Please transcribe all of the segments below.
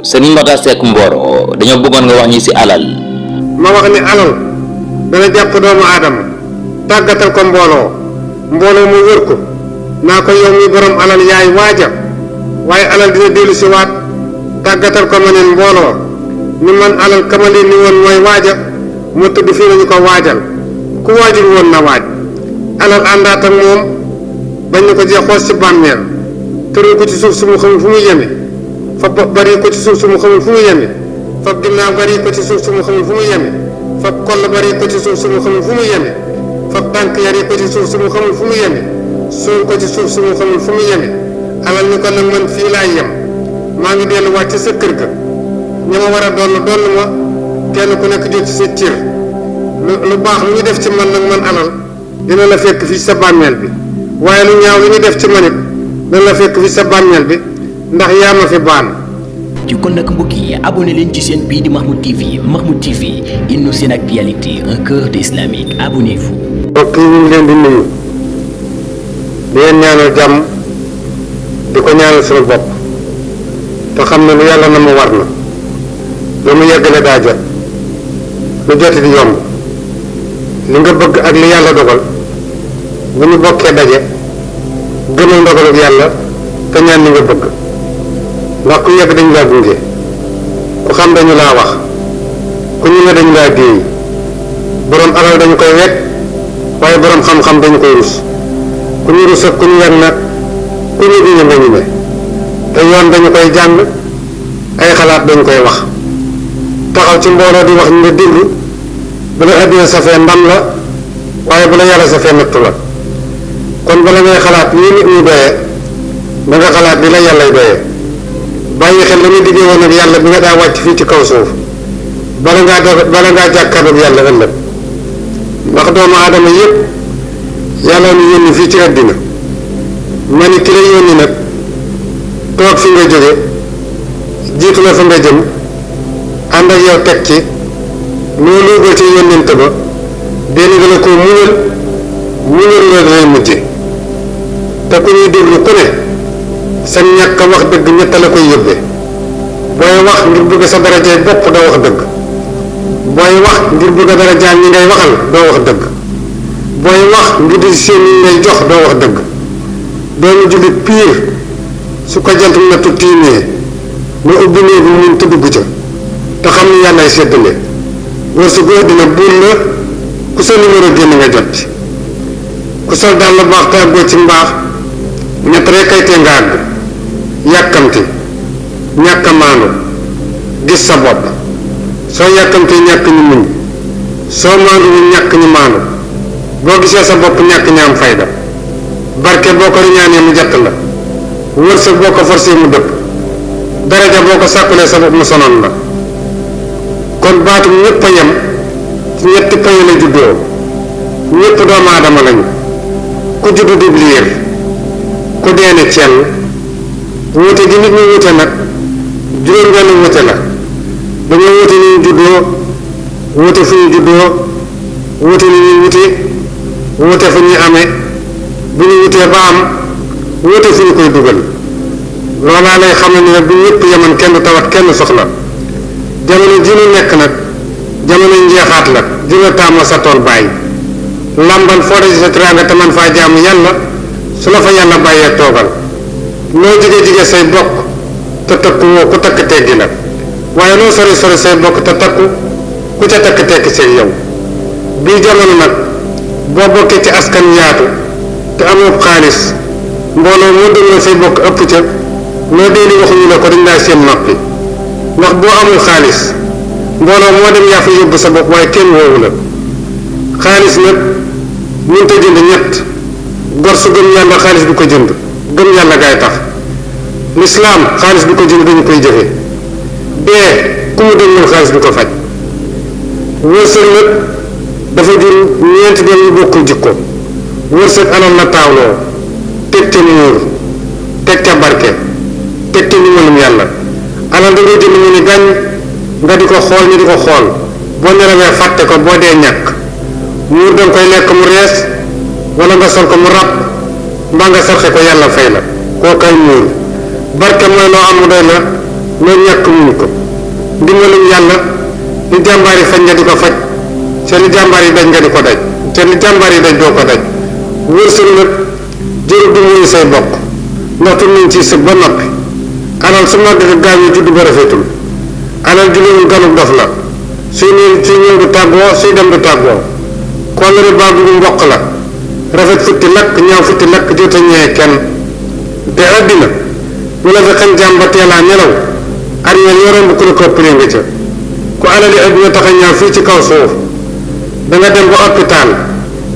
Serigne Makhtar Seck Mboro dañoo bëggoon nga wax ñi ci alal. ma wax ni alal dana jàpp doomu aadama tàggatal ko mbooloo mu wër ko naa ko yow mi borom alal yaay waaja waaye alal dina dellu si waat tàggatal ko ma neen mbooloo ni man alal kamali ni woon mooy waaja mu tudd fii nañu ko waajal ku waajul woon na waaj alal àndaat ak moom bañ na ko jeex xoos ci bàmmeel tëral ko ci suuf su mu xamul fu muy yeme fa bopp bari ko ci suuf su mu xamul fu muy yeme fa ginnaaw bari ko ci suuf su mu xamul fu muy yeme fa koll bari ko ci suuf su mu xamul fu muy yeme fa tànk yari ko ci suuf su mu xamul fu muy yeme suul ko ci suuf su mu xamul fu muy yeme alal ni ko nag man fii laay yem maa ngi delluwaat ci sa kër ga ña ma war a doon ma kenn ku nekk jot ci sa cër lu baax lu ñu def ci man nag man alal dina la fekk fii sa bàmmeel bi waaye lu ñaaw lu ñu def ci man it dina la fekk fii sa bàmmeel bi ndax yaa ma fi baan. ci kon nag mbokk yi abonné leen ci seen bii di Mahmoud TV indi seen actualité un cœur d'islamique abonnez-vous. mbokk yi ñu ngi leen di nuyu di leen ñaanal jàmm di ko ñaanal suñu bopp te xam ne lu yàlla na mu war na lu mu yeggale daa jot lu joti di yomb li nga bëgg ak li yàlla dogal bu ñu bokkee daje gëmal ndogalub yàlla te ñaan li nga bëgg ndax ku yegg dañu laa gunge ku xam dañu laa wax ku ñu ne dañu laa déey boroom alal dañu koy wekk waaye boroom xam-xam dañu koy rus ku ñu rus ak ku ñu yegg nag ku ñu duñu nga ñu ne te yoon dañu koy jàng ay xalaat dañu koy wax taxaw ci mbooloo di wax ñu nga déglu bu la àddina safee ndam la waaye bu la yàlla safee nattu la kon bala ngay xalaat lii nit ñi doyee da nga xalaat li la yàllay doyee bàyyi xel la ñu diggee woon ak yàlla bi nga daa wàcc fii ci kaw suuf bala ngaa jàkkaarloog yàlla ëllëg ndax doomu aadama yépp yàlla ñu yónni fii ci àddina ma ni ki la yónni nag toog fi nga jóge jiitu la fa nga jëm ànd ak yow teg ci loolu ba ci yónnent ba benn nga la ko muñal la lay mujje te ku ñuy déglu ku ne sa ñàkk a wax dëgg ñett la koy yóbbee booy wax ngir bëgg sa darajaay bopp doo wax dëgg booy wax ngir bëgg a darajaay ñi ngay waxal doo wax dëgg booy wax ngir di seen ñi ngay jox doo wax dëgg doomu jullit piir su ko jant nattu tiimee mu ubbi néegu mun te dugg ca te xam ni yàllaay séddale war su góor dina buur la ku sa numéro génn nga jot ci ku sol daal la baax te àggoo ci mbaax ñett rek kay tee nga àgg yàkkamti ñàkk a maandu gis sa bopp soo yàkkamti ñàkk ñu muñ soo maandu ñu ñàkk ñu maandu boo gisee sa bopp ñàkk ñaam fayda barke boo ko riñaanee mu jatt la wërsëg boo ko forcé mu dëpp daraja boo ko sàkkulee sa bopp mu sonoon la kon baatum ñëpp a yem ci ñetti payi la juddoo ñëpp doomu aadama lañu ku juddu di liir ku deene cell wuute gi nit ñi wuute nag juróom benn wuute la dañoo wuute ni ñu juddoo wuute fu ñu juddoo wuute ni ñuy wuute wuute fu ñuy amee bu ñu wutee ba am wuute fu ñu koy dugal loolaa lay xam ne nag bu ñëpp yeman kenn tawat kenn soxla jamono ji ñu nekk nag jamono njeexaat la ji nga taamoo sa tool bàyyi lambal foo daje sa teraanga te man faa jaamu yàlla su la fa yàlla bàyyee toogal loo jige say bokk te takku woo ku takk teggi la waaye loo sori say bokk te takku ku ca takk tekki seeg yow bii jamono nag boo bokkee ci askan yaatu te amoo xaalis mbooloo moo dëngal say bokk ëpp ca loo dee di waxuñu la ko dañ laa seen noppi ndax boo amul xaalis mbooloo moo dem yaa fa yóbbu sa bopp waaye kenn woowu la xaalis nag mënut a jënd ñett gor su gëm yàlla xaalis du ko jënd gëm yàlla gaay tax lislaam xaalis du ko jënd dañu koy jëfe dee ku mu dëngal xaalis du ko faj wërsëg nag dafa jur ñeenti doom yu bokkul jikko wërsëg alal la taawloo teg ca muur teg ca barke teg ca ndimbalum yàlla alal da ngay jënd mu ni gàññ nga di ko xool ñu di ko xool boo nelawee fàtte ko boo dee ñàkk muur danga koy lekk mu rees wala nga sol ko mu ràpp mbaa nga sarxe ko yàlla fay la koo kay muur barke mooy loo am mu doy la loolu ñàkk muñ ko ndimbalum yàlla li jàmbaar yi faj nga di ko faj te li jàmbaar yi daj nga di ko daj te li jàmbaar yi daj doo ko daj wërsëg nag jëru du muy say bokk ndaxte nañ ci sëg ba noppi alal su mag ga gaaw yi judd ba rafetul alal juliwul ganub dof la suy ñëw du tàggoo suy dem du tàggoo kóllëre baa bu mboq la rafet futti lakk ñaaw futti lakk jota ñee kenn te àddina bu la fi xañ jàmm ba teelaa nelaw armeel yoroon bu ku la kopplee nga ca ku alali àddina tax a ñaaw fii ci kaw suuf danga dem ba hôpital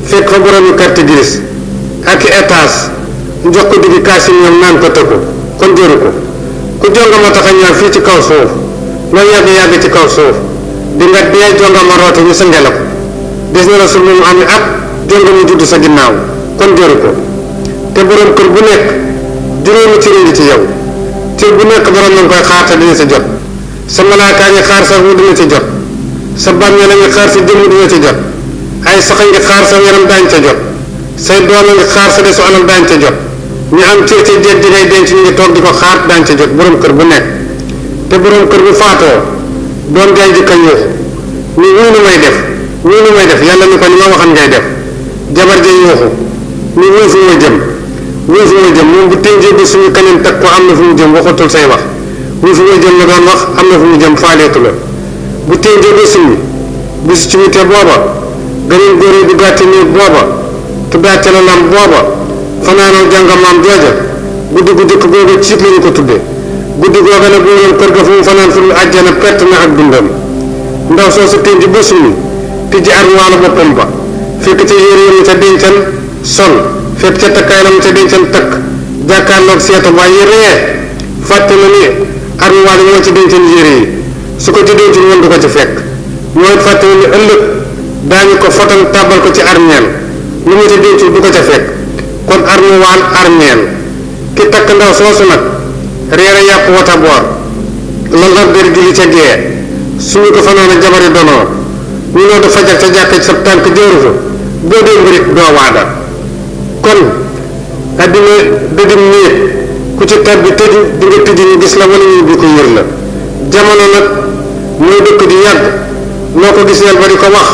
fekk fa boroomi carte grise ak i étage jox ko diggi kaasi ñoom naan ko tëggu kon jëru ko ku jongama tax a ñaaw fii ci kaw suuf loo yàgg-yàgg ci kaw suuf di nga dee jongama roote ñu sa ngela ko des na la sul mu am at jongama judd sa ginnaaw kon jëru ko te borom kër bu nekk juróomi cër ngi ci yow cër bu nekk borom nañ koy xaar te dina ci jot sa malaakaa ngi xaar sa wu dina ci jot sa bàmmeel a ngi xaar sa jëmm dina ci jot ay sax a ngi xaar sa yaram daañ ca jot say doom a ngi xaar sa desu alal daañ ca jot ñu am cër ca jeet di ngay denc ñu ngi toog di ko xaar daañ ca jot borom kër bu nekk te borom kër bu faatoo doom jaay jëkka yuuxu ni wii nu may def yàlla ni ko ni ma waxan ngay def jabar ja yuuxu ni wii fu ma jëm moom bu tënjee ba suñu kanam teg ko am na fu mu jëm waxatul say wax wii fu ma jëm la doon wax am na fu mu jëm faaleetu la bu tënjee ba suñu bisu ci wite booba ganeen góor yi du gàtte néeg booba tuddaate la lam booba fanaanoo jàngamaam jooja guddi gu jëkk googu ciit lañu ko tuddee guddi googa nag bu doon kër ga fu mu fanaan fu mu àjjana perte na ak dundam ndaw soo sa tënj ba suñu tijji armoire boppam ba fekk ca yére yi mu ca dencan sol fekk ca takkaay la mu ca dencan takk jàkkaarloog seetu waaye ree fàtte na ni armoire yi moo ci dencan yére yi su ko ci dencul woon du ko ci fekk moo it fàtte na ni ëllëg daañu ko fotal tàbbal ko ci armeel lu mu ci dencul du ko ca fekk kon armuwaal armeel ki takk ndaw soosu nag reere yàpp wata boor lal ab der gi li ca gee suñu ko fanoon a jabari donoo ñu noo da fajar ca jàkk sa tànk jëru fa boo dee mbirit doo waada kon addina dëdim néeg ku ci tabbi tëju di nga tëju ñu gis la wala ñu bi ko yër la jamono nag mooy dëkk di yàgg loo ko gis yàlla ba di ko wax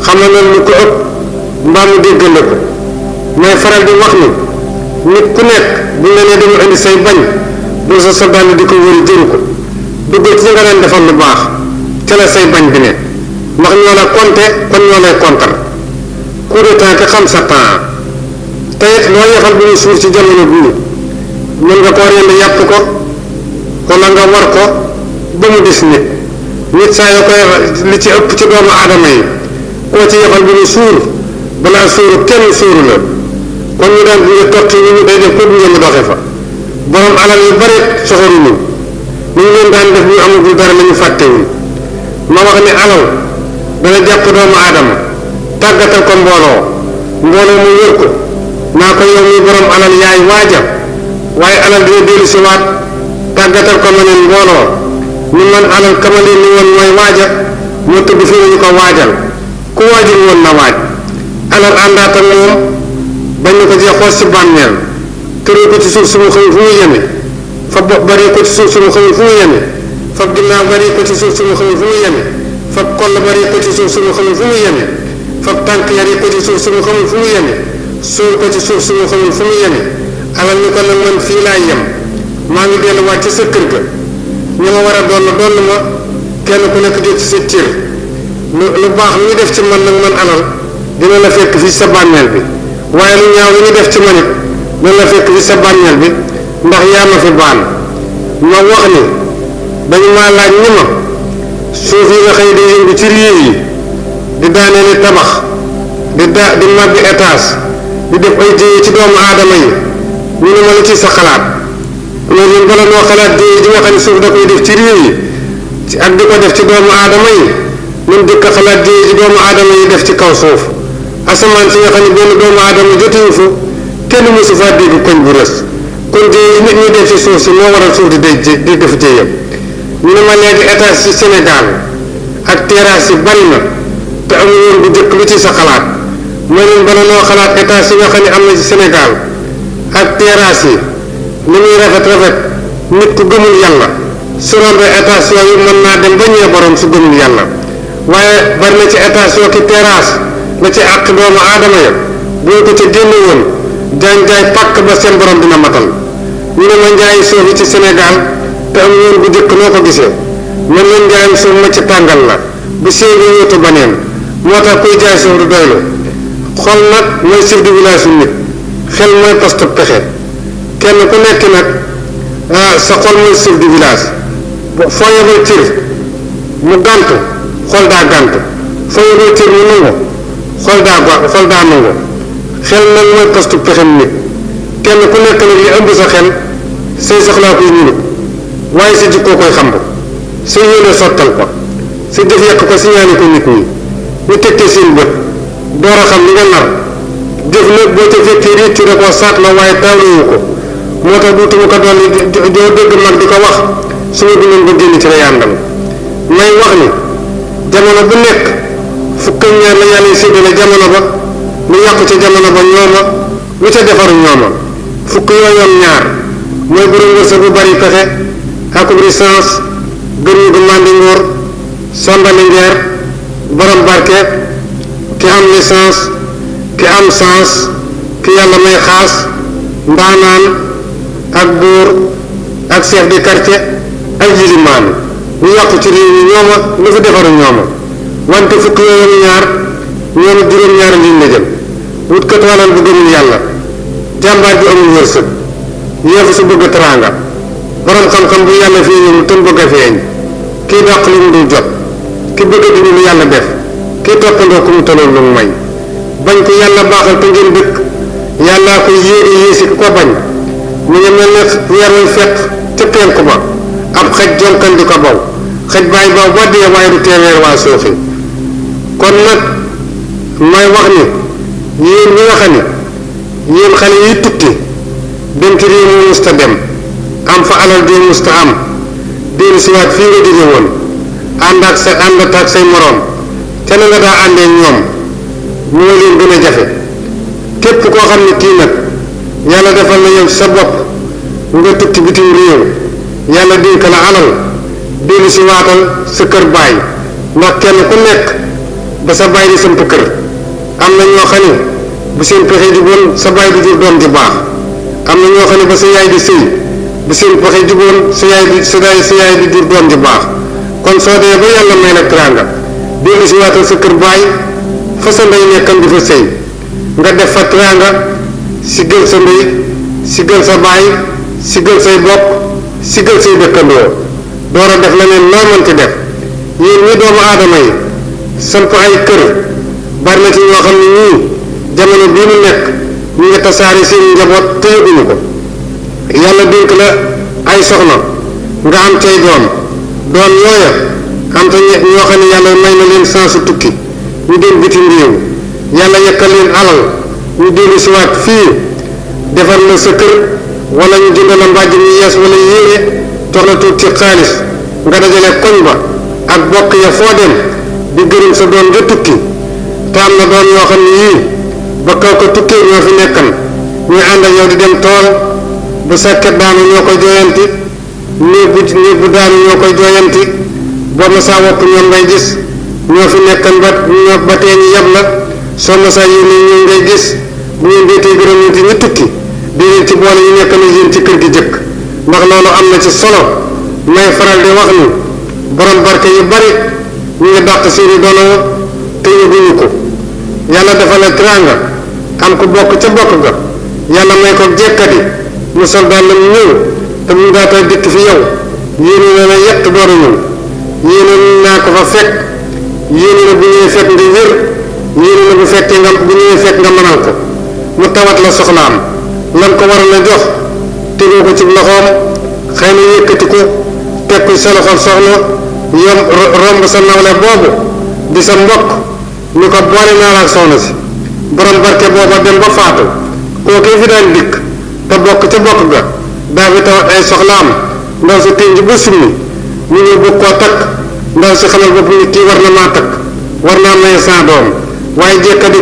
xam na noonu lu ko ëpp mbaa mu déggal la ko may faral di wax ni nit ku nekk buñ la nee dama indi say bañ bul sa dàll di ko wëri jëru ko duggal ci nga leen defal lu baax ca la say bañ bi ne ndax ñoo la compté kon ñoo lay kontar coup de temps te xam sa temps te it loo yefal bu ñu suur ci jamono bii mën nga koo rend yàpp ko wala nga war ko ba mu des nit saa yoo koy li ci ëpp ci doomu aadama yi koo ci yefal bu ñu suur balaa suuru kenn suuru la kon ñu daan ñu totti ñu day def ko bu ngeen doxe fa borom alal yu bare soxoruñu ñu ngi leen daan def ñu amagul dara la ñu fàttewul ma wax ne alal dana jàpp doomu aadama tàggatal ko mbooloo mu wër ko naa ko yow mi borom alal yaay waaja waaye alal dina dellu si waat tàggatal ko ma neen mbooloo ni man alal kama leen ni woon mooy waaja moo tudd fii nañu ko waajal ku waajul woon na waaj alal àndaata moom bañ na ko jee xoos ci bànneel tëree ko ci suuf su mu xamul fu mu yeme fa bopp bari ko ci suuf su mu xamul fu mu yeme fa ginnaaw bari ko ci suuf su mu xamul fu mu yeme fa koll bari ko ci suuf su mu xamul fu mu yeme fa tànk yari ko ci suuf su mu xamul fu mu yeme suul ko ci suuf su mu xamul fu mu yeme alal ni ko nag man fii laay yem maa ngi delluwaat ci sa kër ga ñi ma war a doon ma kenn ku nekk jot ci sa cër lu baax lu ñu def ci man nag man alal dina la fekk fii sa bànneel bi waaye lu ñaaw lu ñu def ci man it dina la fekk fii sa bànneel bi ndax yaa ma fi baan ma wax ni dañu maa laaj ni ma suuf yi nga xëy di yëngu ci réew yi di daanee ni tabax di màbbi étage di def ay jéye ci doomu aadama yi ñu ne ma la ci sa xalaat loolu ñun bala noo xalaat jéye ji nga xam ne suuf da koy def ci réew yi ak di ko def ci doomu aadama yi ñun dëkk xalaat jéye ji doomu aadama yi def ci kaw suuf asamaan si nga xam ne benn doomu aadama jotuñu fa kenn mësu faa dégg koñ bu rës kon jéye yi nit ñi def ci suuf si moo waral suuf di def jéye ñu ne ma léegi étage ci Sénégal ak terrasse yi bari na te amul woon bu jëkk lu ci sa xalaat mooy leen bala noo xalaat étage yi nga xam ne am na ci Sénégal ak terrasse yi li muy rafet nit ku gëmul yàlla su rombee étage yooyu mën naa dem ba ñëwee borom su gëmul yàlla waaye bari na ci étage yoo ki terrasse la ci àq doomu aadama ya bu ñu ko ca génne woon jaay pàkk ba seen borom dina matal ñu ne ma njaayi suuf yi ci Sénégal te am yoon bu jëkk noo ko gisee man leen njaayam suuf ma ci tàngal la bu séy bi yóotu baneen moo tax kuy jaay suuf du doylu xol nag mooy chef de village yu nit xel mooy poste pexe kenn ku nekk nag sa xol mooy chef de village foo yebal tir mu gàntu xol daa gàntu foo yebal tir mu nangu xol daa nangu xel nag mooy poste pexe nit kenn ku nekk nag li ëmb sa xel say soxlaa koy ñunu waaye sa jikkoo koy xam sa yéene sottal ko sa jëf yàq ko signalé ko nit ñi ñu tekkee seen bët door a xam li nga nar jëf nag boo ca fekkee réccu da koo saat la waaye taawlewu ko moo tax duutuma ko dolli doo dégg mag di ko wax su ma dundoon ba génn ci la yàndal may wax ni jamono bu nekk fukk ak ñaar la yàlla séddale jamono ba lu yàqu ca jamono ba ñooma lu ca defaru ñooma fukk yooyoon ñaar mooy borom wërsëg bu bari pexe ak licence gën ñu gu màndi nguur sondali ngeer borom barke ki am licence ki am sens ki yàlla may xaas ndaanaan ak buur ak chef de quartier ak yilimaan ñu yàqu ci réew mi ñooma lu fi defaru ñooma wante fukk yooyoon ñaar ñoom juróom-ñaari liñ la jëm wut kat walal bu gëmul yàlla jàmbaar bi amul wërsëg yéefu su bëgg teraanga borom xam-xam bu yàlla feeñul te bëgg a feeñ kii dàq lu mu dul jot ki bëgg a dindi lu yàlla def kii toppandoo ku mu taloon lu mu may bañ ko yàlla baaxal te ngeen dëkk yàllaa ko yéegi yéesi ku ko bañ mu ngi mel ne weer way fekk ca penku ba ab xaj jonkan di ko baw xaj bàyyi baw ba dee waaye du teeweer waa suufi kon nag may wax ni yéen ñi nga xam ni yéen xale yi tukki dem ci réew mu musta dem am fa alal di musta am dellu si waat fii nga jóge woon ànd ak say moroom te na nga daa àndee ñoom moo leen gën a jafe képp koo xam ne kii nag yàlla defal na yow sa bopp nga tukki bitim réew yàlla dénk la alal dellu si waatal sa kër baay ndax kenn ku nekk ba sa baay di samp kër am na ñoo xam ne bu seen pexe juboon sa baay di jur doom ju baax am na ñoo xam ne ba sa yaay di sëy bu seen pexe juboon sa yaay di jur doom ju baax kon soo dee ba yàlla may la teraanga dellu si waatal sa kër baay fa sa ndey nekkan di fa sëy nga def fa teraanga si gël sa ndey si gël sa baay si gël say bokk si gël say dëkkandoo door a def leneen loo mënti def yéen ñi doomu aadama yi samp ay kër bari na ci ñoo xam ne ñii jamono bii mu nekk ñu ngi tasaari seen njaboot te yëguñu ko yàlla dénk la ay soxna nga am cay doom yooya am te ñoo xam ne yàlla may na leen sansu tukki ñu dem bitim réew yàlla yekkal leen alal ñu dellu si waat fii defar la sa kër wala ñu jënd la mbàjj mu yees wala yére jox la tuuti ci xaalis nga dajale koñ ba ak bokk ya foo dem di gërëm sa doom ja tukki te am na doom yoo xam ne yii ba kaw ko tukkee ñoo fi nekkan ñuy ànd ak yow di dem tool bu sàkket daanu ñoo koy jooyanti néeg bu daanu ñoo koy jooyanti boo ma saa wopp ñoom ngay gis ñoo fi nekkan ba tee ñu yeb la soo ma saa yéene ñoom ngay gis bu ngeen deetee gërëm ñu tukki di leen ci boole ñu nekk na yéen ci kër gi jëkk ndax loolu am na ci solo may faral di wax ni borom barke yu bari ñu ngi dàq seeni dono te yëguñu ko yàlla dafa la teraanga am ko bokk ca bokk ga yàlla may ko jekkati mu sol daal la mu ñëw te mu daata dikk fi yow yéene na la yett door a ñëw yéene naa ko fa fekk yéene na bu ñëwee fekk nga wér yéene na bu ñëwee fekk nga mënal ko mu tawat la soxlaam lan ko waral a jox tegoo ko ci loxoom xëy na yëkkati ko teg ko sa loxol soxla yom romb sa nawle boobu di sa mbokk ni ko boole naa la ak soxna si borom barke booba dem ba faatu kookee fi daan dikk te bokk ca bokk ga daa fi tawat ay soxlaam ndaw si tënj ba summi ñu ngi bëgg koo takk ndaw si xamal bopp ni kii war na maa takk war naa may saa doom waaye jekkadi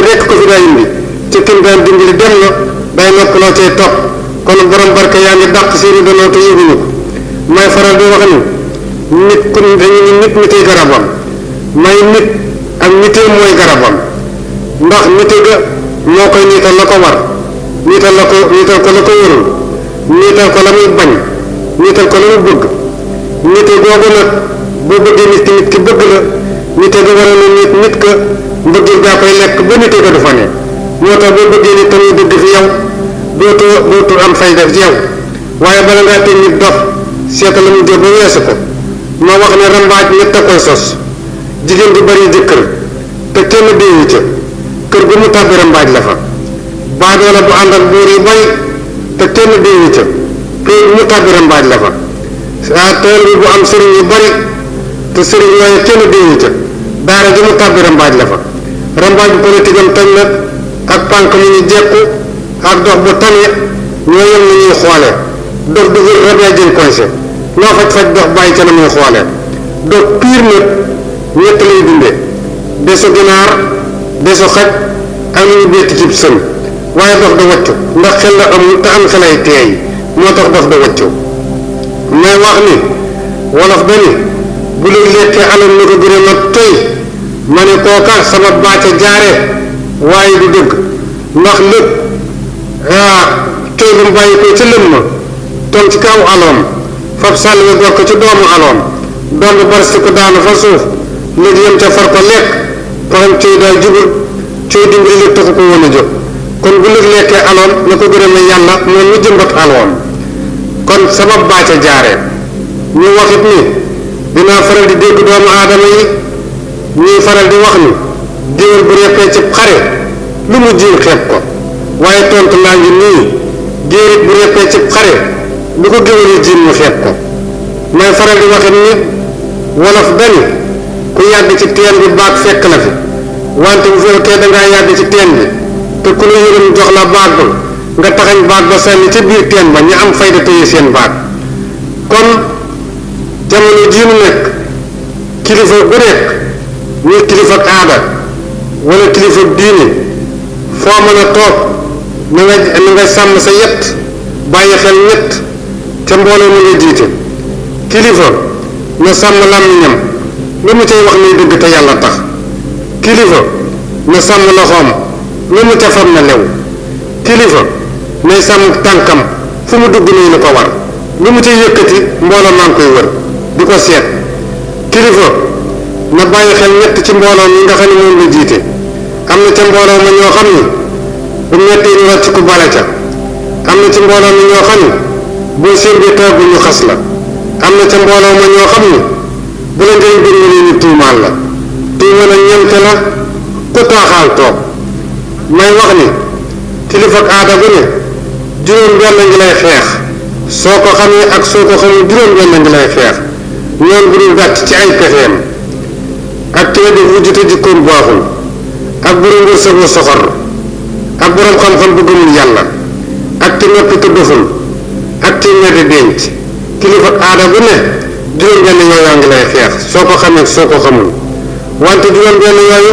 rekk ko fi daa indi ci kim daan dimbali dem na day noppaloo cay topp kon borom barke yaa ngi dàq seeni danoo te yëguñu ko may faral di wax ni nit ku dañu ni nit nitay garabam may nit ak nitee mooy garabam ndax nite ga moo koy niital la ko war niital ko la ko warul niital ko la muy bañ niital ko la mu bëgg nite googu nag boo bëggee nit ki bëgg la nite ga war na nit ka mbëggeel gaa koy lekk ba nite ga du fa ne moo tax boo bëggee nit tamit dëgg fi yow dootu am fay def ci yow waaye bala ngaa teg nit dof seeta la mu jël ba weesu ko ma wax ne rambaaj ñett a koy sos jigéen di bari jëkkër te kenn déewu ca kër gu mu tàbbi rambaaj la fa baadoola bu ànd ak buur yu bari te kenn déewu ca kër gu mu tàbbi rambaaj la fa tool bi bu am sëriñ yu bari te sëriñ yooyu kenn déewu ca daara ji mu tàbbi rambaaj la fa rambaaj bu politique am tañ nag ak pànk lu ñu jekku ak dox bu tane ñoo yem ni ñuy xoole dox dugul rabee jën koñse loo faj dox bàyyi ca na muy xoole dox piir nag ñett lay dunde desu ginaar desu xaj ak ñu betti cib sën waaye dox da waccu ndax xel la amul te am xelay teey moo tax dox da waccu may wax ni wolof dani bu léegi lekkee alal na ko gën a nag tey ma ne kooka sama baate jaare waaye du dëgg ndax lépp tey lu mu bàyyi ko ci lëm ma toog ci kaw aloom fab sàll bi gor ko ci doomu aloom doom bi barasti ko daanu fa suuf léegi yem ca far ko lekk paxam coy daay jubul coy dimbali lépp taxu ko woon a jóg kon bu léegi lekkee aloom na ko gërëm yàlla moom mu jëmbat aloom kon sama baate jaare ñu waxit ni dinaa faral di dégg doomu aadama yi ñuy faral di wax ni géwél bu reppee ci xare lu mu jiw xeeb ko waaye tontu laa ngi nii géwél bu reppee ci xare lu ko géwél yi jiw mu xeeb ko may faral di waxit ni wolof dani ku yàgg ci teen bi baag fekk la fi wante bu fekkee dangaa yàgg ci teen bi te ku la yërëm jox la baag ba nga taxañ baag ba sànni ci biir teen ba ñu am fayda téye seen baag kon jamono jii nu nekk kilifa bu nekk muy kilifa ak aada wala kilifa diine foo mën a toog na nga sàmm sa yett bàyyi xel ñett ca mbooloo mu nga jiite kilifa na sàmm làmmiñam lu mu cay wax nay dëgg te yàlla tax kilifa na sàmm loxoom lu mu ca fam na lew kilifa nay sàmm tànkam fu mu dugg nii lu ko war lu mu cay yëkkati mbooloo maa ngi koy wër di ko seet kilifa na bàyyi xel ñett ci mbooloo mi nga xam ne moom la jiite am na ca mbooloo ma ñoo xam ni bu mettee ñu wàcc ku bale ca am na ci mbooloo mi ñoo xam ni boo sérbee toog ñu xas la am na ca mbooloo ma ñoo xam ni bu la ngay bëgg ñu tuumaal la tuuma na ñemte la ku taaxaal toog may wax ni kilifa ak aada bu ne juróom benn ngi lay xeex soo ko xamee ak soo ko xamee juróom benn ngi lay xeex ñoom bu dul gàtt ci ay pexeem ak tey def wujj te jikkoom baaxul ak borom wërsëg wu soxor ak borom xam-xam bu gëmul yàlla ak te noppi te doful ak te ñebe denc kilifa ak aada bu ne juróom benn yooyu ngi lay xeex soo ko xamee soo ko xamul wante juróom benn yooyu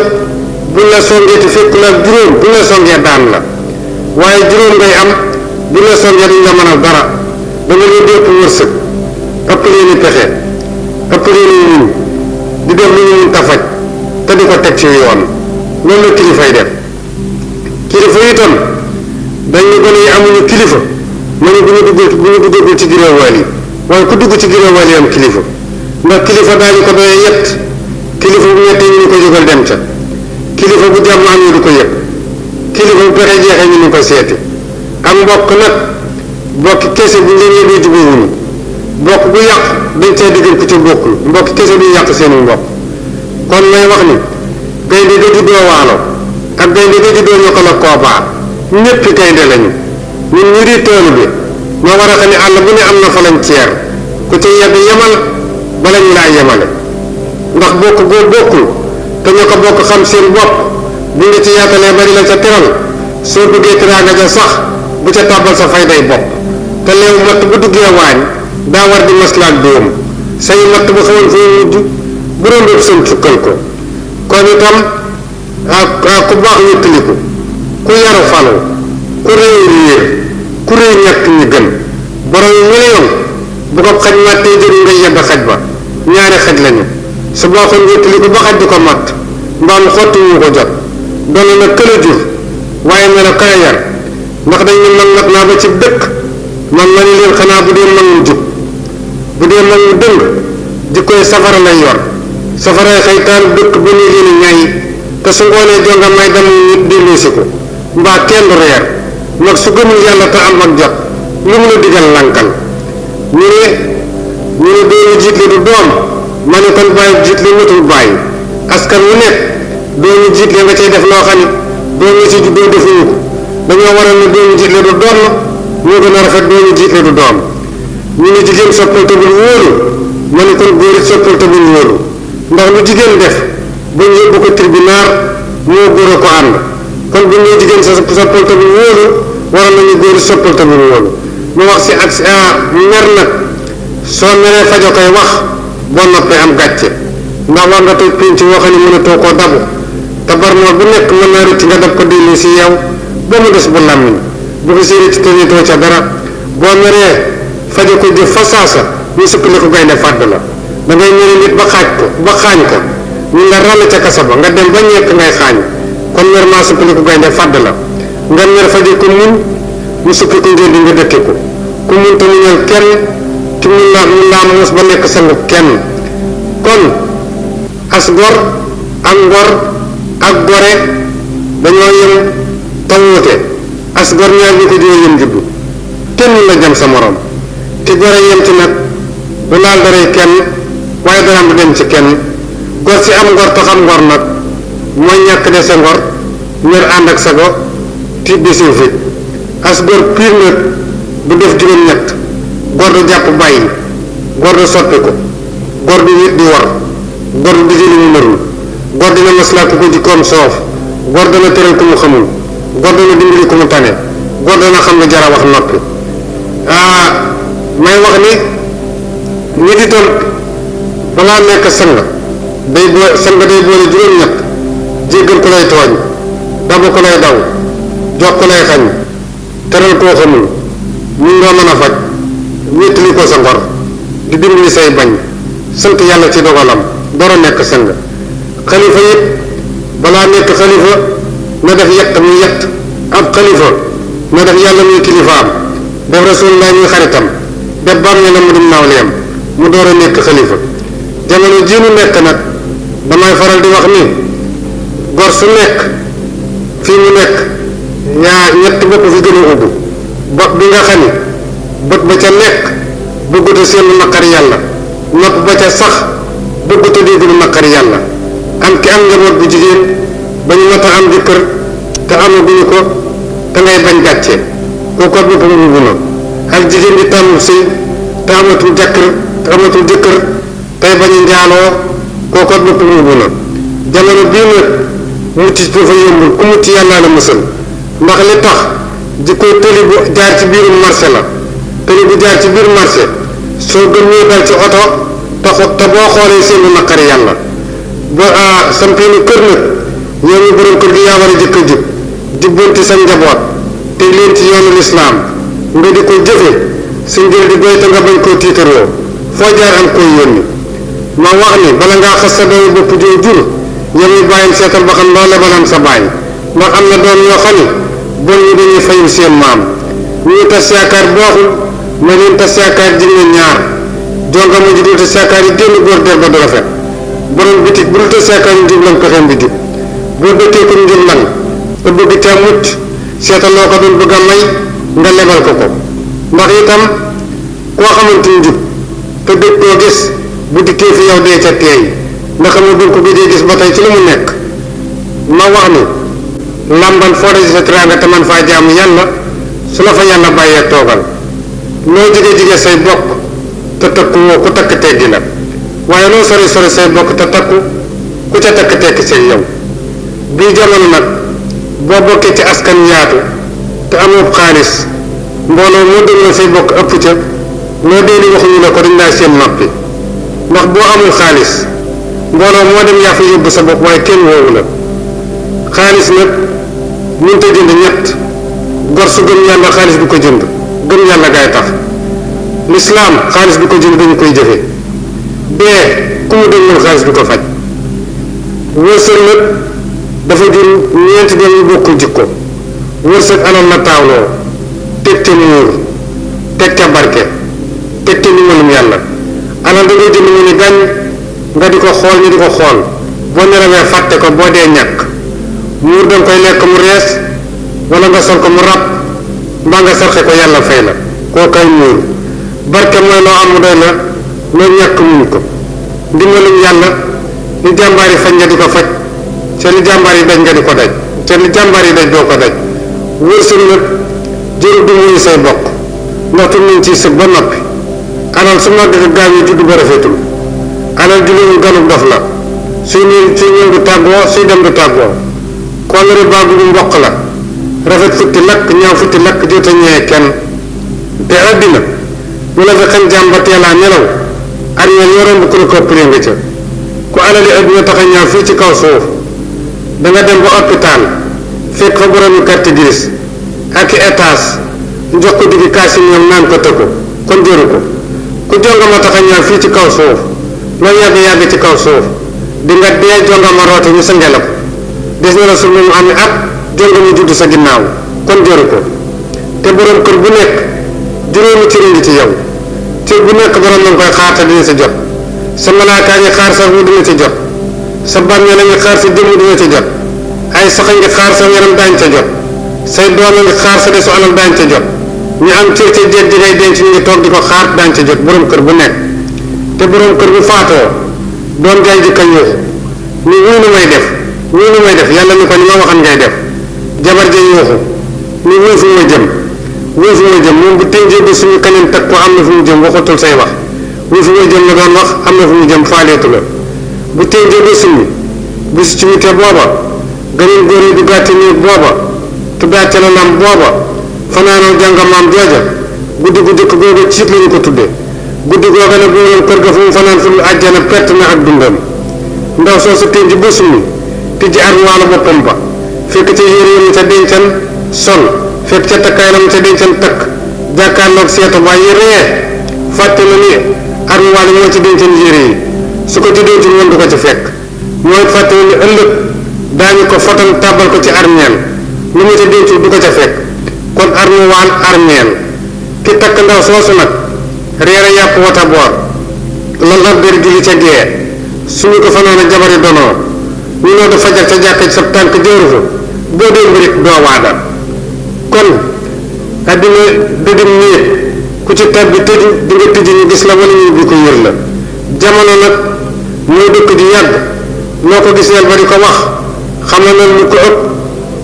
buñ la songee te fekk la juróom buñ la songee daan la waaye juróom ngay am buñ la songee duñ la mënal dara danga leen di ëpp wërsëg ëpp leen i pexe ëpp leen i muñ di def lu ñu mun ta faj te di ko teg ci yoon loolu la kilifay def kilifa itam dañu gone yi amuñu kilifa ma ne bu ñu duggagul ci giréewaal yi waaye ku dugg ci giréewaal yi am kilifa ndax kilifa daañu ko doyee yett kilifa bu ñettee ñu ko jógal dem ca kilifa bu jàmm am ñu du ko yëg kilifa bu pexe jeexee ñu ko seeti am mbokk nag mbokki kese bu leen yëgee jubóowuñu mbokk bu yàq dañ cee diggal ku ci bokkul mbokki kese du yàq seeni mbokk kon may wax ni gaynde ga juddoo waalo ak gaynde ga juddoo ñu ko la koobaa ñéppi gaynde lañu ñun ñu di toolu bi ñoo war a xam ne àll bu ne am na frontière ku ci yegg yemal bala ñu laa yemale ndax bokk boo bokkul te ñu ko bokk xam seen bopp bu nga ci yaatalee bari la ca teral soo bëggee tiraanga ja sax bu ca tàbbal sa fayday bopp te leew matt bu duggee waañ daa war di maslaak doom say matt bu xawoon foo mujj bu doon dootu seen cukkal ko kon itam ku baax wéttaliku ku yaru falu ku réew réer ku réew ñàkk ñi gën borom million bu ko xaj màttee jëru nga yedd xaj ba ñaari xaj lañu su baaxoon wéttali ko ba xaj di ko matt mbaam xotti wu ko jot doon na këla jur waaye melo kaya yar ndax dañ ne man mat naa ba ci dëkk man ma ni leen xanaa bu dee mag mu jub bu dee mag mu dëng di koy safara lay yor safaray xaytaan dëkk ba ñu leen ñaay te su ngoonee jonga may dem nit dellusi ko mbaa kenn du reer mag su gëmul yàlla te am ak jot lu mu la digal lankal ñu ne doomu jiitle du doom ma ne kon bàyyi jiitle matul bàyyi askan wu nekk doomu jiitle nga cay def loo xam ne doomu si juddoo defuñu ko dañoo waral ne doomu jiitle du doom moo gën a rafet doomu jiitle du doom ñu ne jigéen soppal te bul wóolu ma ne kon góor it soppal te bul wóolu ndax lu jigéen def ba ñu yóbbu ko tribunal moo góor a ko ànd kon bu ñu jigéen sa soppal te bul wóolu waral nañu góor it soppal te bul wóolu mu wax si ak si mer nag soo meree fajo koy wax boo noppee am gàcce ndax war nga toog pénc woo xam ne mënatoo koo dabu te barnoor bu nekk mën naa rëcc nga dab ko dellu si yow ba mu des bu làmmiñ bu ko séeréer ci tëjee ca dara boo meree fajo ko jëf fa saasa ñu sukkali ko gaynde fàdd la da ngay mere nit ba xaañ ko ñu nga ràll ca kasa ba nga dem ba ñekk ngay xaañ kon mer maa sukkali ko gaynde fàdd la nga mer fajo ko muñ mu sukki ko ngeen di nga dëkke ko ku mun te muñal kenn ki mun laa muus ba nekk sangu kenn kon as gor ak ngor ak gore dañoo yem te wuute as gor ñaar ñu ko dee yem juddu kenn la jam sa morom ki gore yem ci nag du laal daray kenn waaye dara du dem ci kenn gor si am ngor te xam ngor nag mooy ñàkk de sa ngor ñër ànd ak sa go tiit di siw fit as gor piir nag du def juróom-ñett gor du jàpp bàyyi gor du soppi ko gor du wit di war gor du digg li mu narul gor dina maslaa ku ko jikkoom soof gor dana tëral ku mu xamul gor dana dimbali ku mu tane gor dana xam nga jara wax noppi may wax ni nit itam balaa nekk sang day boole juróom-ñett jéggal ku lay tooñ dabu ku lay daw jox ku lay xañ teral koo xamul mun nga mën a faj wéttali ko sa ngor di dimbali say bañ sant yàlla ci dogalam door a nekk sang xalifa yëpp balaa nekk xalifa na def yett muy yett ab xalifa na def yàlla muy kilifaam def rasulullah muy xaritam def bàmmee la mu dim nawleem mu door a nekk xalifa jamono jii nu nekk nag damay faral di wax ni gor su nekk fii mu nekk ñetti bopp fi gën a ubbu bopp bi nga xam ni bët ba ca nekk bëggut a seen lu naqari yàlla nopp ba ca sax bëggut a dégg lu naqari yàlla am ki am njaboot bu jigéen ba ñu mat a am jëkkër te amaguñu ko te ngay bañ gàcce kooku boppam ubbu na ak jigéen di tàmm sëy te amatul jëkkër tey bañ a njaaloo kooku boppam ubbu na jamono bii nag mucc dafa yombul ku mucc yàlla la musal ndax li tax jikko tëli bu jaar ci biirum marché la tëli bu jaar ci biir marché soo gën ñoo dal ci oto te boo xoolee seen lu naqari yàlla ba sampeenu kër nag yow ñu borom kër gi yaa war a jëkk a jub jubbanti sa njaboot te leen ci yoonu lislaam nga di ko jëfe sa njël di goy te nga bañ koo tiitaroo foo jaar am koy yónni ma wax ni bala ngaa xas sa doomu bopp joo jur yow bàyyil seetal ba xam loo lebalam sa bàyyi ndax am na doom yoo xam ni bon ñi dañuy fayul seen maam ñu tas yaakaar baaxul ma leen tas yaakaar ji nga ñaar jonga ma ji dul tas yaakaar yi génn góor der ba du rafet borom bitig bu dul tas yaakaar yi njub lan pexeem bi jub boo dëkkee ko njub lan te bëgg ca mucc seetal loo ko doon bëgg a may nga lebal ko ndax itam koo xamante ni jub te dëkk koo gis bu dikkee fi yow dee ca teey ndax xam nga duñ ko gëjee gis ba tey ci lu mu nekk ma wax ni làmbal foo daje sa teraanga te man faa jaamu yàlla su la fa yàlla bàyyee toogal loo jige say bokk te takku woo ku takk teggi la waaye loo sori say bokk te takku ku ca takk tekki seen yow bii jamono nag boo bokkee ci askan yaatu te amul xaalis mbooloo moo déglu say bokk ëpp ca loo dee di waxuñu la ko dañ laa seen noppi ndax boo amul xaalis mbooloo moo dem yaa fa yóbbu sa bopp waaye kenn woowu la xaalis nag mënut a jënd ñett gor su gëm yàlla xaalis du ko jënd gëm yàlla gaay tax lislaam xaalis du ko jël dañu koy jëfe dee ku mu dëgmal xaalis du ko faj wërsëg nag dafa jur ñeenti doom yu bokkul jikko wërsëg alal la taawloo teg ca muur teg ca barke teg ca ndimbalum yàlla alal da ngay jënd mu ni gàññ nga di ko xool ñu di ko xool boo nelawee fàtte ko boo dee ñàkk muur danga koy lekk mu rees wala nga sol ko mu ràpp mbaa nga sarxe ko yàlla fay la koo kay muur barke mooy loo am mu doy la loo ñàkk muñ ko ndimbalum yàlla li jàmbaar yi faj nga di ko faj te li jàmbaar yi daj nga di ko daj te li jàmbaar yi daj doo ko daj wërsëg nag jëru du muy say bokk ndaxte nañ ciy sëg ba noppi alal su mag ak gaaw yi judd ba rafetul alal ju leen ganub dof la suy ñëw du tàggoo suy dem du tàggoo kóllëre baabu bu mboq la rafet futti lakk ñaaw futti lakk jota ñee kenn te àddina bu la fi xañ jàmm ba teelaa nelaw armeel yoroon bu ku la ko ëppalee nga ca ku alali àddina tax a ñaaw fii ci kaw suuf danga dem ba hôpital fekk fa boromi carte grise ak i étage jox ko diggi kaasi ñoom naan ko tëkku kon jëru ko ku jongama tax a ñaaw fii ci kaw suuf loo yàgg-yàgg ci kaw suuf di nga dee jongama roote ñu sa ngelab des na la su mu am at jongama judd sa ginnaaw kon jëru ko te borom kër bu nekk juróomi cër ngi ci yow cër bu nekk borom lañ koy xaar te dina ci jot sa malaakaa ngi xaar sa ru dina ci jot sa bàmmeel a ngi xaar sa jëmm dina ci jot ay sax a ngi xaar sa yaram daañ ca jot say doom a ngi xaar sa desu alal daañ ca jot ñu am cër ca jeet di ngay denc ñu ngi toog di ko xaar daañ ca jot borom kër bu nekk te borom kër bu faatoo doom jaay jëkka yuuxu ni wii nu may def yàlla ni ko ni ma waxan ngay def jabar ja yuuxu ni wii fu ma jëm moom bu tënjee bi suñu kanam teg ko am na fu mu jëm waxatul say wax wii fu ma jëm la doon wax am na fu mu jëm faaleetu la bu tënjee bi suñu bis ci wite booba ganeen góor yi du gàtte néeg booba tuddaat ca la lam booba fanaanoo jàngamaam jooja guddi gu jëkk googa ciit lañu ko tudde guddi googa nag boroom kër ga fu mu fanaan fu mu àjjana perte na ak dundam ndaw soo sa tënj ba suñu tijji armoire boppam ba fekk ca yére yi ca dencan sol fekk ca takkaay la mu ca dencan takk jàkkaarloog seetu ba yi ree fàtte na ni armoire moo ci dencan yére yi su ko ci dencul woon du ko ci fekk mooy fàtte na ni ëllëg daañu ko fotal tàbbal ko ci armeel lu mu ca dencul du ko ca fekk kon armoire armeel ki takk ndaw soosu nag reere yàpp wata boor lal ab der julli ca gee suñu ko fanoon a jabari donoo ñu noo da fajar ca jàkka ci sa tànk jëru fa boo dee mbirit doo waadal kon addina dëdim néeg ku ci tab bi tëju di nga tëji ñu gis la wala ñu bi ko yër la jamono nag mooy dëkk di yàgg loo ko gis neel ba di ko wax xam na lu ko ëpp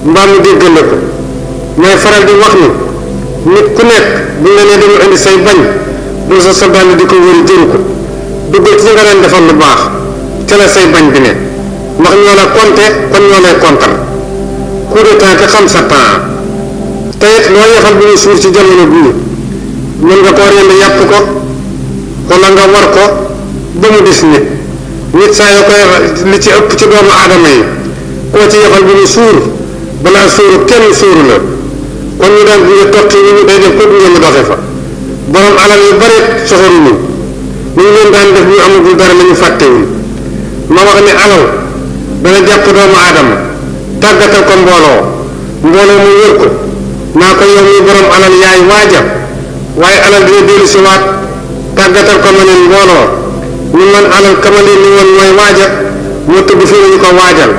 mbaa mu déggal la ko may faral di wax ni nit ku nekk bu nga nee dañu indi say bañ bul sa soldaal di ko wëri jëru ko duggal ci nga leen defal lu baax ca la say bañ bi ne ndax ñoo la compté kon ñoo lay kontar coup de temps ki xam sa temps te it loo yefal bu ñu suur ci jamono bii mën nga koo rend yàpp ko wala nga war ko ba mu des nit saa yoo koy li ci ëpp ci doomu aadama yi koo ci yefal bu ñu suur balaa suuru kenn suuru la kon ñu daan buñu tokki ñu day def ko ngeen mu doxe fa borom alal yu bare soxoruñu ñu ngi leen daan def ñu amagul dara la ñu fàttewul ma wax ni alal dana jàpp doomu aadama tàggatal ko mbooloo mu wër ko naa ko yow mi borom alal yaay waaja waaye alal dina dellu si waat tàggatal ko ma neen mbooloo ñu man alal kama leen ni woon mooy waaja moo tudd fii nañu ko waajal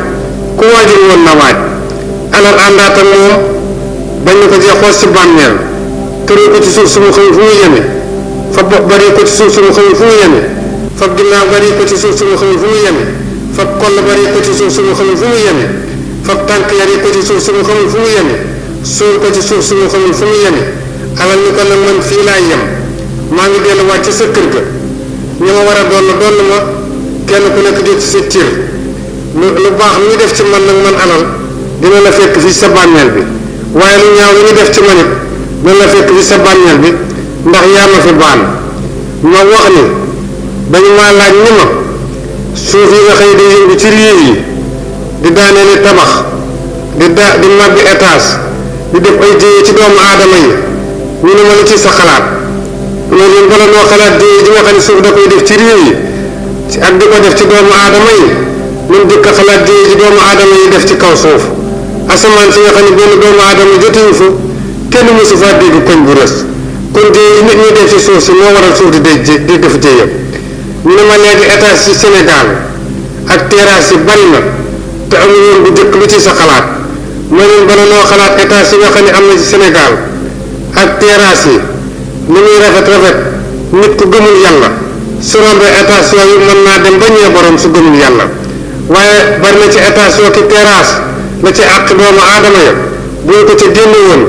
ku waajul woon na waaj alal àndaata moom bañ na ko cee xoos ci bàmmeel tëree ko ci suuf su mu xëy fu mu yeme fa bopp bari ko ci suuf su mu xëy fu mu yeme fa ginnaaw bari ko ci suuf su mu xëy fu mu yeme fa koll bari ko ci suuf su mu xëy fu mu yeme fa tànk yari ko ci suuf su mu xëy fu mu yeme suul ko ci suuf su mu xëy fu mu yeme alal ni ko nag man fii laay yem maa ngi delluwaat ci sa kër ga ñi ma war a doon ma kenn ku nekk jot ci sa cër lu baax lu ñu def ci man nag man alal dina la fekk fii sa bàmmeel bi waaye lu ñaaw lu ñu def ci man it dina la fekk fii sa bàmmeel bi ndax yaa ma fi baan ma wax ni dañu maa laaj ni ma suuf yi nga xëy di yëngu ci réew yi di daaneeli tabax di màbbi étage di def ay jéye ci doomu aadama yi ñu ne ma lu ci sa xalaat loolu bala noo xalaat dee ji nga xam ne suuf da koy def ci réew yi ak di ko def ci doomu aadama yi ñun dëkk xalaat dee ji doomu aadama yi def ci kaw suuf asamaan si nga xam ne benn doomu aadama jotuñu fa kenn mësu faa dégg koñ bu rës kon dee yi nit ñi def ci suuf si moo waral suuf di def jéye ñu ne ma léegi état ci Sénégal ak terrasse yi bari na te amuñu woon bu dëkk lu ci sa xalaat ma leen bala noo xalaat état si nga xam ne am na ci Sénégal ak terrasse yi li muy rafet nit ku gëmul yàlla su rombee état yooyu mën naa dem ba ñee borom su gëmul yàlla waaye bari na ci état yoo ki terrasse la ci àq doomu aadama ya bu ñu ko ca génne woon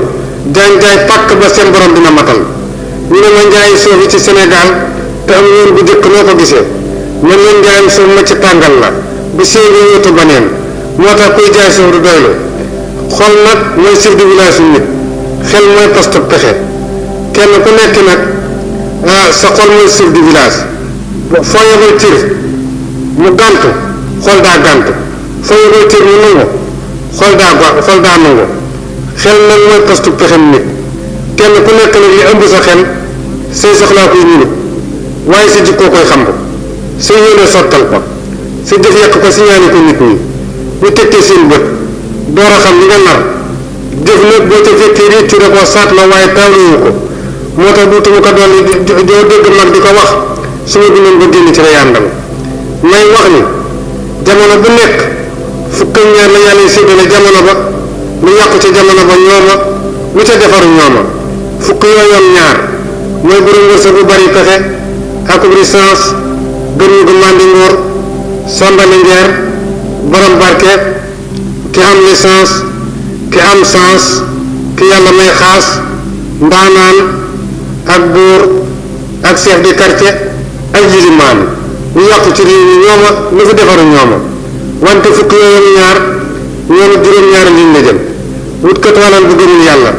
jaay pàkk ba seen borom dina matal ñu ne ma njaayi suuf yi ci Sénégal te am woon bu jëkk noo ko gisee man leen njaayam suuf ma ci tàngal la bu séenee yóotu baneen moo tax kuy jaay suuf du doylu xol nag mooy chef de village yu nit xel mooy poste pexe kenn ku nekk nag sa xol mooy chef de village foo yebal tir mu gàntu xol daa gàntu foo yebal tir mu nangu xol daa nangu xel nag mooy poste pexem nit kenn ku nekk nag li ëmb sa xel say soxlaa koy ñunut waaye sa jikkoo koy xam ko sa yéene sottal ko sa jëf yekk ko si ñaani ko nit ñi ñu tekkee seen bët door a xam li nga nar jëf nag boo ca fekkee réccu da koo saat la waaye tawluwu ko moo tax duutuma ko dolli doo dégg mag di ko wax su ma bindoon ba génn ci la yàndam may wax ni jamono bu nekk fukk ak ñaar la yàlla séddale jamono ba lu yàqu ca jamono ba ñooma lu ca defaru ñooma fukk yooyoon ñaar mooy borom wërsëg bu bari pexe ak licence gën gu màndi nguur sambali ngeer borom barke ki am licence ki am sens ki yàlla may xaas ndaanaan ak buur ak chef de quartier ak yilimaan ñu yàqu ci réew mi ñooma lu fi defaru ñooma wante fukk yooyu ñaar ñooma juróom-ñaari liñ la jël wut kat walal bu gëmul yàlla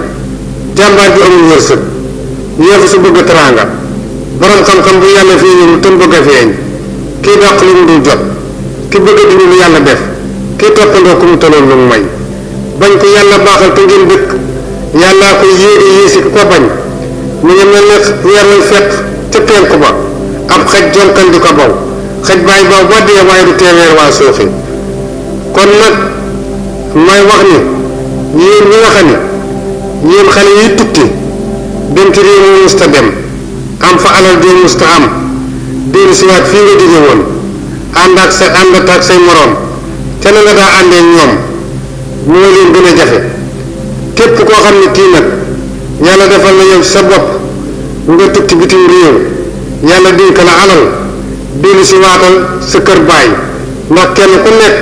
jàmbaar ju amul wërsëg yéefu su bëgg teraanga borom xam-xam bu yàlla feeñul te mu bëgg a feeñ kii dàq lu mu dul jot ki bëgg a dindi lu yàlla def kii toppandoo ku mu taloon lu mu may bañ ko yàlla baaxal te ngeen dëkk yàllaa ko yéegi yéesi ku ko bañ mu ngi mel ne weer way fekk ca penku ba ab xaj jonkan di ko baw xaj bàyyi baw ba dee waaye du teeweer waa suufi kon nag may wax ni yéen ñi nga xam ne yéen xale yi tukki dem ci réew mi musta dem am fa alal dee musta am dellu siwaat fii nga jóge woon ànd ak say moroom te na nga daa àndee ñoom moo leen gën a jafe képp koo xam ne kii nag yàlla defal na yow sa bopp nga tukki bitim réew yàlla dénk la alal dellu siwaatal sa kër baay ndax kenn ku nekk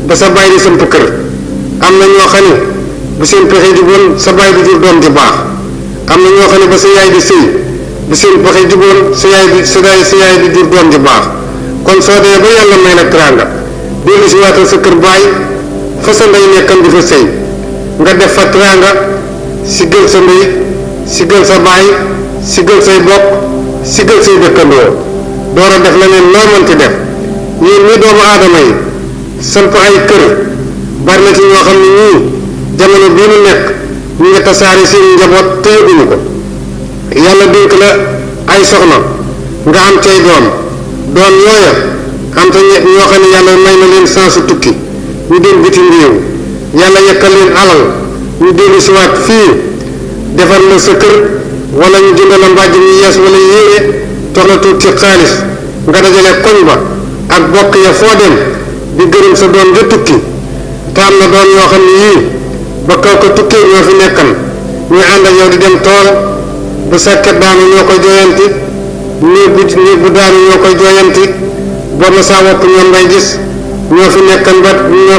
ba sa baay di samp kër am na ñoo xam ne bu seen pexe juboon sa baay du jur doom ju baax am na ñoo xam ne ba sa yaay di sëy bu seen pexe juboon sa yaay di jur doom ju baax kon soo dee ba yàlla may la teraanga dellu si waatal sa kër baay fa sa ndey nekkam di fa sëy nga def fa teraanga si gël sa ndey si gël sa baay si gël say bokk si gël say dëkkandoo door a def leneen loo mënti def yéen ñi doomu aadama yi samp ay kër bari na ci ñoo xam ne ñii jamono bii mu nekk ñu ngi tasaare seen njaboot te yëguñu ko yàlla dénk la ay soxna nga am cay doom yooya am te ñoo xam ne yàlla may na leen sansu tukki ñu dem bitim réew yàlla yekkal leen alal ñu dellu si waat fii defar la sa kër wala ñu jënd la mbàjj mu yees wala yéene jox la tuut ci xaalis nga dajale koñ ba ak bokk ya foo dem di gërëm sa doom ja tukki te am na doom yoo xam ne yii ba kaw ko tukkee ñoo fi nekkan ñuy ànd ak yow di dem tool bu sàkket daanu ñoo koy jooyanti néeg bu daanu ñoo koy jooyanti boo ma saa wopp ñoom ngay gis ñoo fi nekkan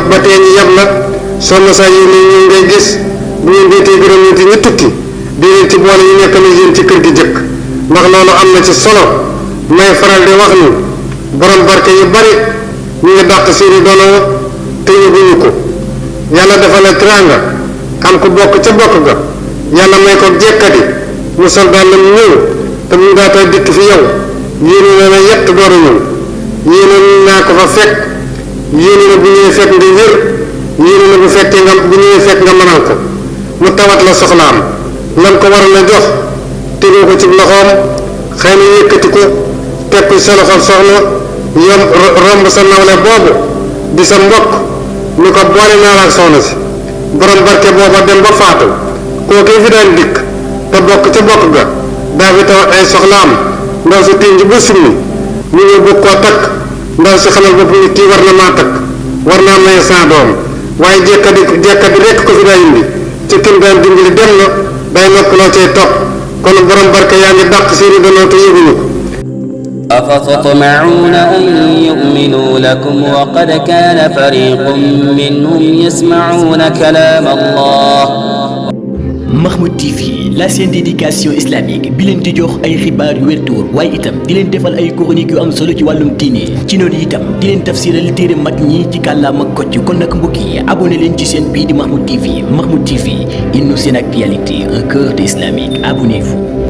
ba tee ñu yab la soo ma saa yéene ñoom ngay gis bu ngeen deetee gërëm ñi ñu tukki di leen ci boole ñu nekk na yéen ci kër gi jëkk ndax loolu am na ci solo may faral di wax ni borom barke yu bari ñu ngi dàq seeni dono te yëguñu ko yàlla dafa la teraanga am ko bokk ca bokk ga yàlla may ko jekkati mu sol daal la mu ñëw te mu daata dikk fi yow yéene na la yett door a ñëw yéene naa ko fa fekk yéene na bu ñëwee fekk nga wér yéene na bu fekkee nga bu ñëwee fekk nga mënal ko mu tawat la soxlaam lan ko waral a jox tegoo ko ci loxoom xëy na yëkkati ko teg ko sa loxol soxna yom romb sa nawle boobu di sa mbokk ni ko boole naa la ak soxna si borom barke booba dem ba faatu kooku fi daan dikk te bokk ca bokk ga daa fi taw ay soxlaam ndaw si tinj ba summi ñu ngi bëgg koo takk ndaw si xamal bopp ni kii war na maa takk war naa maye saa doom waaye jekkadi rekk ko fi daa indi ci kim daan dimbali dem na day noppaloo cay topp kon borom barke yaa ngi dàq seeni danoo te yëguñu ko أفتطمعون أن يؤمنوا لكم وقد كان فريق منهم يسمعون كلام الله. Mahmoud TV, la chaîne d'éducation islamique bi leen di jox ay xibaar yu wér te wóor waaye itam di leen defal ay chroniques yu am solo ci wàllum diine ci noonu itam di leen tafsiral téere mag ñi ci kàllaama Kocc kon nag mbokk yi abonné leen ci chaîne bii di Mahmoud TV. Mahmoud TV, une chaîne actualité, un cœur islamique. Abonnez-vous.